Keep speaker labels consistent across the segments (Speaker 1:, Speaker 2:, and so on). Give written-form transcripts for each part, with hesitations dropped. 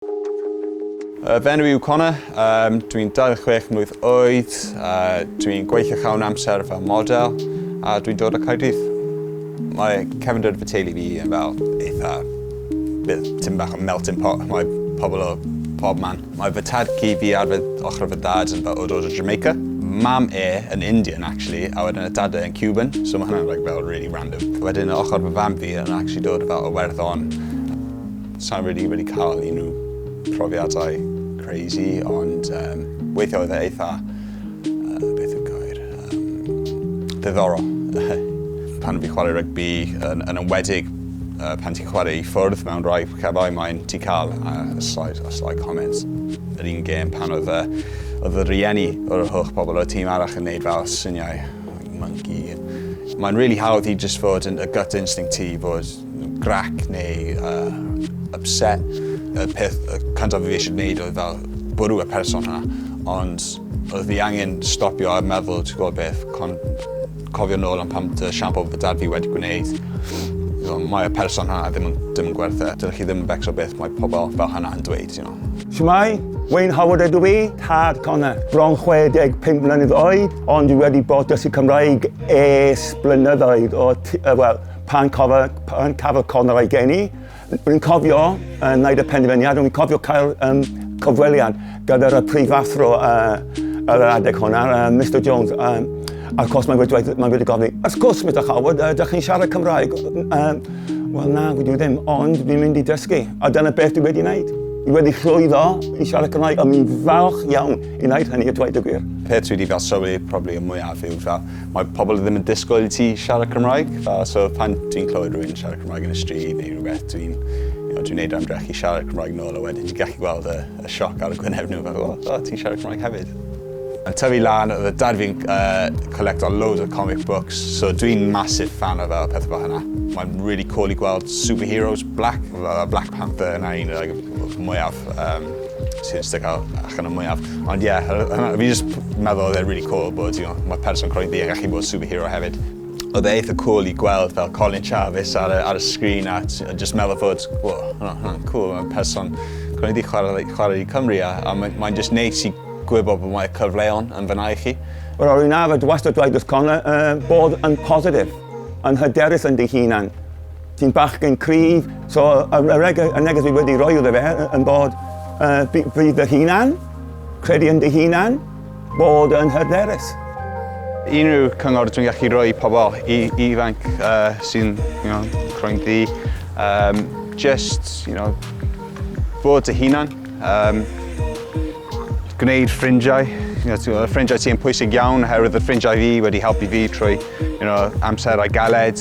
Speaker 1: Fy enw i yw Connor, um, dwi'n 26 mlwydd oed, dwi'n gweithio llawn amser fel model a dwi'n dod o Caerdydd. Mae cefndir fy teulu fi yn fel eitha bit, tipyn bach o melting pot, mae pobl o pob man. Mae fy tad cu fi ar fy ochr fy dad yn fel o dod o Jamaica. Mam e yn Indian actually, a wedyn y dad e yn Cuban, so mae hwnna'n like, fel really random. Wedyn y ochr fy fam fi yn actually dod fel o Werddon. Sa'n really wedi cael unrhyw profiadau crazy, ond um, weithiau oedd e eitha, beth yw'r gair, ddiddorol. Pan fi chwarae rygbi, yn, yn enwedig pan ti'n chwarae i ffwrdd mewn rhai cefau, mae'n ti'n cael slight, a slight comments. Yr un gêm pan oedd, oedd y rieni o'r holl pobl o'r tîm arall yn neud fel syniau monkey. Mae'n really hawdd i just fod yn y gut instinct ti fod grac neu upset. Y peth y cyntaf fi eisiau gwneud oedd fel bwrw y person hwnna, ond oedd fi angen stopio a meddwl, ti'n gwybod beth, con, cofio nôl am pam dy siampl fy dad fi wedi gwneud. Mae y person hwnna ddim yn, ddim yn gwerth e. Dydych chi ddim yn becso beth mae pobl fel hynna yn dweud, you know.
Speaker 2: Shwmae, Wayne Howard ydw i, tad Connor. Bron 65 mlynedd oed, ond dwi wedi bod dysgu Cymraeg ers blynyddoedd o, wel, pan, cofa, pan cafodd Connor ei geni. Rwy'n cofio wneud y penderfyniad, rwy'n cofio cael cyfweliad gyda'r prifathro ar yr adeg hwnna, Mr Jones. A of course, mae'n wedi, dweud, mae wedi gofyn, wrth gwrs, Mr Howard, ydych chi'n siarad Cymraeg? Wel na, dwi ddim, ond dwi'n mynd i dysgu. A dyna beth dwi wedi wneud. Dwi wedi llwyddo i siarad Cymraeg, a mi'n falch iawn i wneud hynny, a dweud y gwir.
Speaker 1: Peth dwi wedi fel sylwi probably y mwyaf yw fel mae pobl ddim yn disgwyl i ti siarad Cymraeg. Fel, so pan dwi'n clywed rhywun siarad Cymraeg yn y stryd neu rhywbeth, dwi'n you know, dwi'n neud ymdrech i siarad Cymraeg nôl a wedyn ti'n gallu gweld y, y sioc ar y gwyneb nhw fel, oh, ti'n siarad Cymraeg hefyd. Yn tyfu lan, oedd y dad fi'n collecto loads o comic books, so dwi'n massive fan o fel pethau fel hynna. Mae'n really cool i gweld superheroes black, fel Black Panther yna un o'r like, mwyaf um, sy'n stick out allan y mwyaf. Ond ie, yeah, fi just meddwl oedd e'n really cool bod you know, mae person croen ddu yn gallu bod superhero hefyd. Oedd e eitha cool i gweld fel Colin Charvis ar y, ar y sgrin a just meddwl fod, wow, hwnna'n cool, mae'n person croen ddu chwarae, chwarae i Cymru a, a mae'n mae just neis i gwybod bod mae cyfleon yn fyna i chi.
Speaker 2: Wel, rwy'n arfer wastad dweud wrth Connor bod yn positif, yn hyderus yn dy hunan. Ti'n bachgen cryf, so y, y, y, y neges fi wedi rhoi iddo fe yn bod bydd dy hunan, credu yn dy hunan, bod yn hyderus.
Speaker 1: Unrhyw cyngor dwi'n gallu rhoi i pobl i, ifanc sy'n you know, croen ddu, just, you know, bod dy hunan, gwneud ffrindiau. You know, y ffrindiau ti yn pwysig iawn, oherwydd y ffrindiau fi wedi helpu fi trwy you know, amser a galed.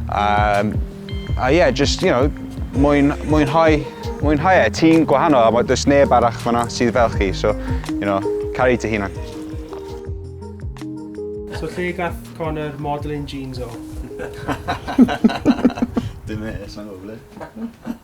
Speaker 1: A yeah, just, you know, mwyn, mwynhau, mwynhau e. Ti'n gwahanol, a does neb arall fyna sydd fel chi, so, you know, caru dy hunan.
Speaker 3: So lle gath Connor modelling jeans o?
Speaker 1: Dim e, sa'n gwybod ble.